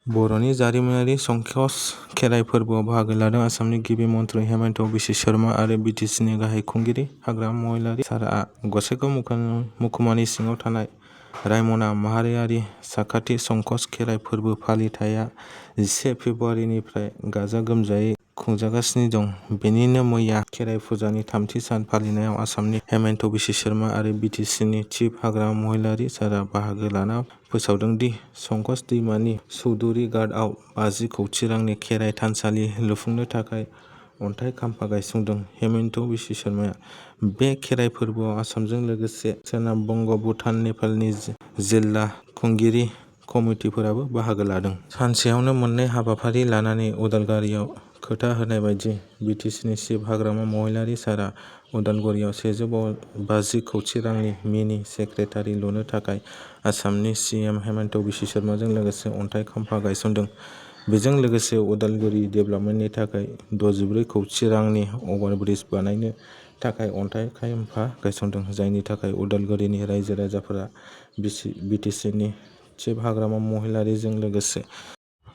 बर'नि जारिमिनारि संकस खेराइ फोरबोआव बाहागो लादों आसामनि गिबि मन्थ्रि हेमन्त बिश्व शर्मा आरो बिटिसिनि गाहाय खुंगिरि हाग्रामा महिलारी सारआ गसाइगाव महकुमानि सिङाव थानाय रायमना माहारियारि साखाथि संकस खेराइ फोरबो फालिथाया 11 फेब्रुवारिनिफ्राय गाजा गोमजायै खुंजागासिनो दं। बेनिनो मैया खेराइ फुजानि थामथि सान फालिनायाव आसामनि हेमन्त बिश्व शर्मा आरो बिटिसिनि चिफ हाग्रामा महिलारी सारआ बाहागो लाना फोसावदोंदि संकस दैमानि चौधुरी घाटआव 50 कौटि रांनि खेराइ थानसालि लुफुंनो थाखाय अन्थाइ खाम्फा गायसनदों। हेमन्त बिश्व शर्माया बे खेराइ फोरबोआव आसामजों लोगोसे सोनाब बंग, भुटान, नेपालनि जिल्ला खुंगिरि कमिटिफोराबो बाहागो लादों। सानसेयावनो मोननै हाबाफारि लानानै उदालगारियाव खोथा होनाय बायदि बिटिसिनि चिफ हाग्रामा महिलारी सारआ उदालगुरियाव 150 कौटि रांनि मिनि सेक्रेटारि लुनो थाखाय आसामनि सिएम हेमन्त बिश्व शर्माजों लोगोसे अन्थाइ खाम्फा गायसनदों। बेजों लोगोसे उदालगुरि डेभेलपमेन्टनि थाखाय 64 कौटि रांनि अभारब्रिज बानायनो थाखाय अन्थाइ खाम्फा गायसनदों। जायनि थाखाय उदालगुरिनि रायजो राजाफोरा बिटिसिनि चिफ हाग्रामा महिलारीजों लोगोसे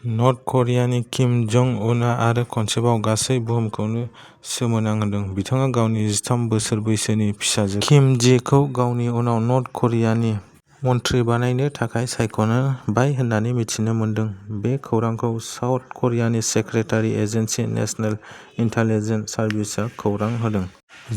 नर्थ करियानि किम जं उनआ आरो खनसेबाव गासै बुहुमखौनो सोमोनांहोदों। बिथाङा गावनि 13 बोसोर बैसोनि फिसाजो किम जिखौ गावनि उनाव नर्थ करियानि मन्थ्रि बानायनो थाखाय सायख'बाय होननानै मिथिनो मोन्दों। बे खौरांखौ साउथ करियानि सेक्रेटारि एजेन्सि नेशनेल इन्टेलिजेन्स सार्भिसआ खौरां होदों।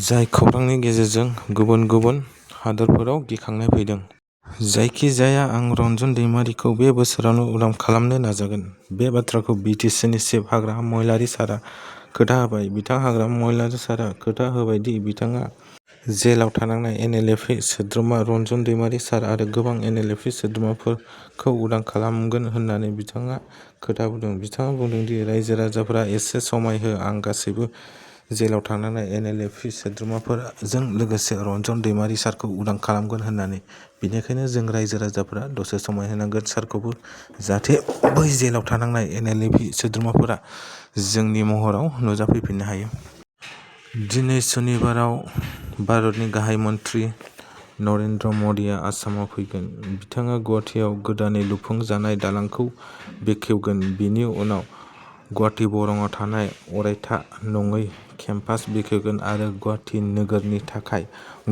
जाय खौरांनि गेजेरजों गुबुन गुबुन हादोरफोराव गिखांनाय फैदों। जायखिजाया आं रन्जन दैमारिखौ बे बोसोरावनो उदां खालामनो नाजागोन। बे बाथ्राखौ बिटिसिनि चिफ हाग्रामा महिलारी सारआ खोथा होबाय। बिथां हाग्रामा महिलारी सारआ खोथा होबाय दि बिथाङा जेलाव थानांनाय एनएलएफि सोद्रोमा रन्जन दैमारि सार आरो गोबां एनएलएफि सोद्रोमाफोरखौ उदां खालामगोन होननानै बिथाङा खोथा बुंदों। बिथाङा बुंदों दि रायजो राजाफोरा एसे समाय हो आं गासैबो जेलाव थानांनाय एनएलएफि सोद्रोमाफोरजों लोगोसे रन्जन दैमारि सारखौ उदां खालामगोन होननानै। बेनिखायनो जों रायजो राजाफोरा दसे समाय होनांगोन सारखौबो जाहाथे बै जेलाव थानांनाय एनएलएफि सोद्रोमाफोरा जोंनि महराव नुजाफैफिननो हायो। दिनै सुनिबाराव भारतनि गाहाय मन्थ्रि नरेन्द्र मदिआ आसामाव फैगोन। बिथाङा गुवाहाटीआव गोदानै लुफुंजानाय दालांखौ बेखेवगोन। बिनि उनाव गुवाहाटी बरंआव थानाय अरायथा नङै केम्पास बेखेवगोन आरो गुवाहाटी नोगोरनि थाखाय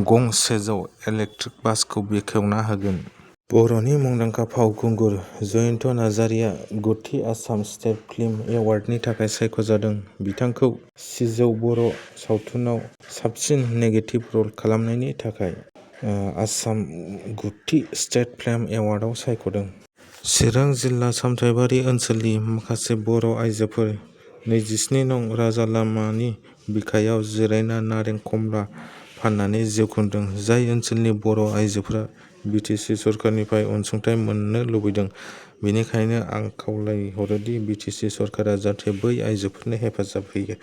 गं 100 इलेक्ट्रिक बासखौ बेखेवना होगोन। बर'नि मुंदांखा फावखुंगुर जयन्त नार्जारिया गुथि आसाम स्टेट फिल्म एवार्डनि थाखाय सायख'जादों। बिथांखौ सिजौ बर' सावथुनाव साबसिन नेगेटिभ रल खालामनायनि थाखाय आसाम गुथि स्टेट फिल्म एवार्डआव सायख'दों। चिरां जिल्ला सामथाइबारि ओनसोलनि माखासे बर' आइजोफोर 27 नं राजा लामानि बिखायाव जिरायना नारें खमला फाननानै जिउ खुंदों। जाय ओनसोलनि बर' आइजोफोरा बिटिसि सरकारनिफ्राय अनसुंथाइ मोननो लुबैदों। बेनिखायनो आं खावलायहरोदि बिटिसि सरकारा जाहाथे बै आइजोफोरनो हेफाजाब होयो।